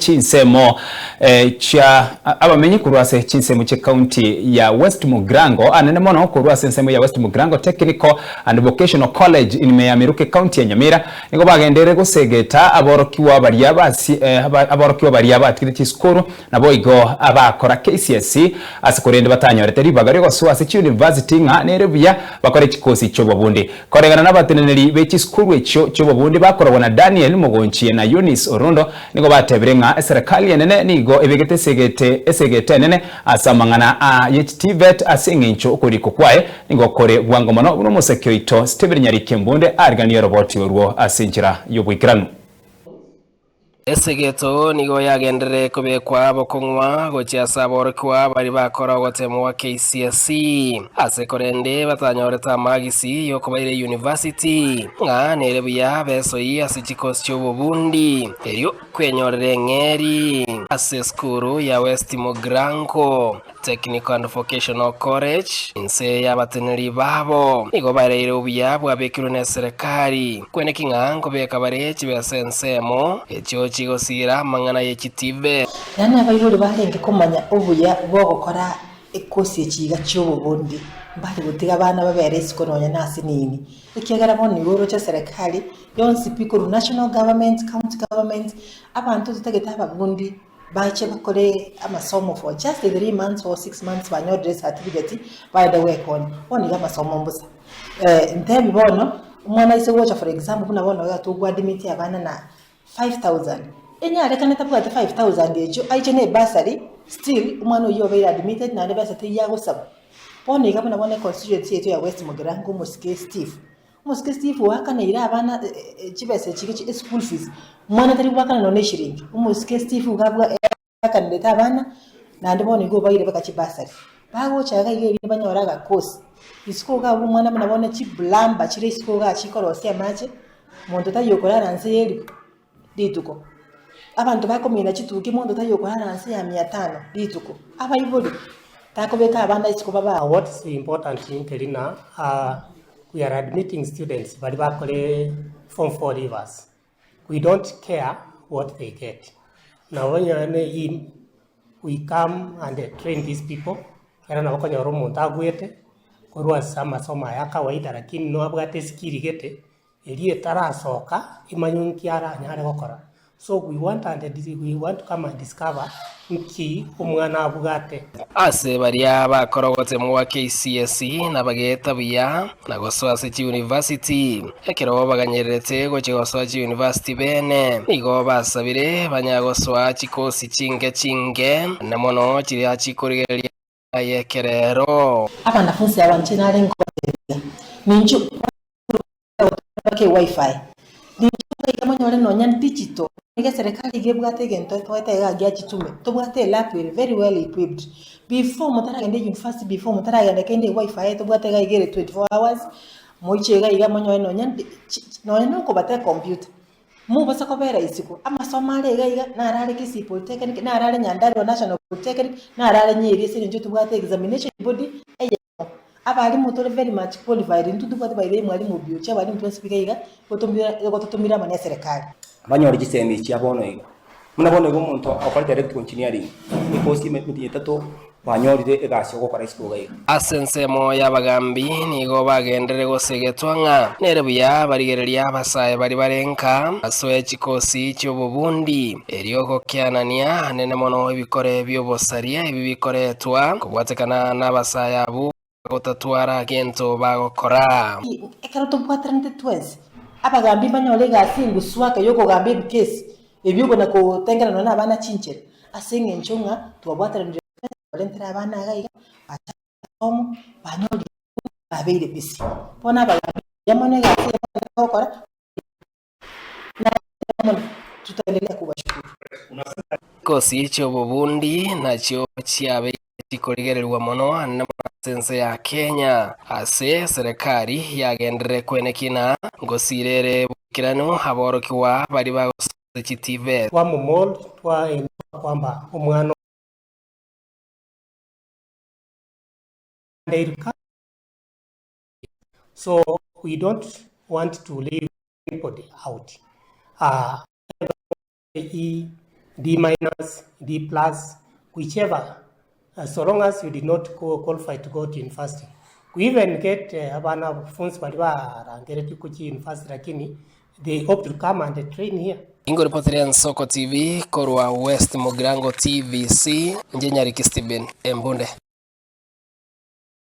chinsemo chia abamenyi korwa ase chinsemo chi'ecounty ya West Mugirango anene mono korwa ase ensemo ya West Mugirango Technical and Vocational College inime ya Meru ecounty ya Nyamira nigo bagenderere gosegeta aborokigwa baria aborokigwa baria batigire chisukuru Naboigo abakora KCSE ase korende batanyorete ribaga ri'ogosoa ase chiuniversity ng'a nere buya bakore chikosi chi'obobundi. Koreng'ana nabateneneri be chisukuru echio chi'obobundi bakoragwa na Daniel Mogonchie na Eunice Orondo nigo batebire ng'a eserekali enene nigo ebegete esegete esegete enene ase amang'ana a ye TVET ase eng'encho okorikwa kwaye nigo kore bwango mono buna omoseke oito Stephen Nyariki Mbunde ariganie oroboti orwo ase enchera y'oboikeranu. Esegeto nigo yagenderere kobekwa bokong'wa gochia ase aborokigwa baria bakora ogoteemwa gwa KCSE, ase korende batanyorete amagisi y'okobaira eyunivasiti, ng'a nere buya besoyie ase chikosi chi'obobundi, erio kwenyorera eng'eri ase esukuru ya West Mugirango. Technical and Vocational College, inse y'abateneneri babo nigo baereire obuya bwabekirwe neserekari, kweneki ng'a nkobeka bare chibesa ensemo echio chigosiira amang'ana ye chitibe. Yaani abaibori barenge komanya obuya bw'ogokora ekosi echi iga chi'obobondi, mbare gotiga abana babere isiko nonya na ase nini, ekiagera bono igo oroche eserekari yonsi pi korwa national government, county government, abanto totagete ababundi. Bache bakore amasomo for just 3 months or 6 months banyorire ecertificate baende gwekonya. Bono iga amasomo mbosa. Ntebi bono, omwana aise gocha for example buna bono iga togoadmit abana na 5000, enyarekane tabwati 5000 echio aiche na ebursary still omwana oyio obeire admitted naende besa teiyo agosaba. Bono iga buna bono econstituency yaito ya West Mugirango omosike Steve, Omosike Steve oakaneire abana chibesa echi iga eschool fees, omwana tari goakana nonye na eshiringi. Omosike Steve iga abwa akanerete abana, naende bono igo obaire mpaka chibursary. Bagocha iga iga erinde banyore agakosi, isiko iga abwo omwana buna bono chiplumber chire isiko igaa chikorosia amache, monto taiyo okorara nse ya elifu rituko. Abanto bakomina chituki monto taiyo okorara nse ya mia tano rituko. Abaibori, takobeka abana isiko baba. What is important nkeri na we are admitting students baria bakore form 4 leavers we don't care what they get nabo onye we come and train these people ekero nabo okonyora omonto agwete korwa ase amasomo aya akawaida lakini nabwate eskill gete eria etarasoka emanye nki aranyare gokora. So we want and we want to come and discover nki omwana abwate. Ase baria bakora ogotemwa gwa KCSE nabageeta buya na gosoa ase chiunivasiti. Ekero baganyererete gochia gosoa chiunivasiti bene, nigo basabire banyagosoa chikosi chinke chinke, na mono chiria chikorigereria y'ekerero. Abanafunsi aba inche nare nkobateebia, Ninchu bake eWiFi, ninchu iga monyore nonya digital, nigo eserekari iga ebwate egento etoete igaa gia chitume, tobwate elab ere very well equipped. Before motaragenda university, before motaragenda kende eWiFi tobwate iga iga ere 24 hours, moiche iga iga monyore nonya nonya na okobata ecomputer. Mobasa kobera isiko, amasomo are iga iga, naro are Kisii Polytechnic, naro are Nyandarua National Polytechnic, naro are Nyeri ase eng'encho tobwate examination body eyemo. Abalimu tore very much qualified, intwe ntobwate by the way mwalimu Obiochi, abalimu twensi iga iga, gototomire amo na eserekari. Banyore chisemi chia bono iga. Buna bono iga omonto okorete electrical engineering, ekosi emetienyi etato kwanyorire egasi ogokora isiko iga iga. Ase ensemo y'abagambi nigo bagenderere gosegetwa ng'a nere buya barigererie abasae baria bare nka basoe chikosi chi'obobundi, erio gokianania anene mono ebikore bi'obosaria ebi bikoretwa kobwatekana n'abasae abwo bagotatwara gento bagokora. Ekero tobwateranete twensi, abagambi mbanyore egasi engusu ake y'okogamba ebikesi ebio okona kotengera nonya nabana chinchera, ase eng'encho ng'a twabwateranire twensi twarentere abana iga iga, bache amasomo, banyorire babeire busy. Bono abagambi mbuya mono egasi eye bagokora, na mono tutaendelea kubashukuru. Chikosi chi'obobundi nachio chiabeire chikorigererigwa mono anene mono ase ense ya Kenya, ase eserekari yagenderere kwenekina ngosira ere boikeranu aborokigwa baria bagosoa ase chiTVET. Twamomold twa kwamba omwana So we don't want to leave anybody out. D minus, D plus, whichever, so long as you did not qualify to go to university. We even get abana abafunsi baria barangeretie gochia university lakini they opt to come and train here. Ingoripotera Ensoko TV korwa West Mugirango TVC, inche Nyariki Stephen Embunde.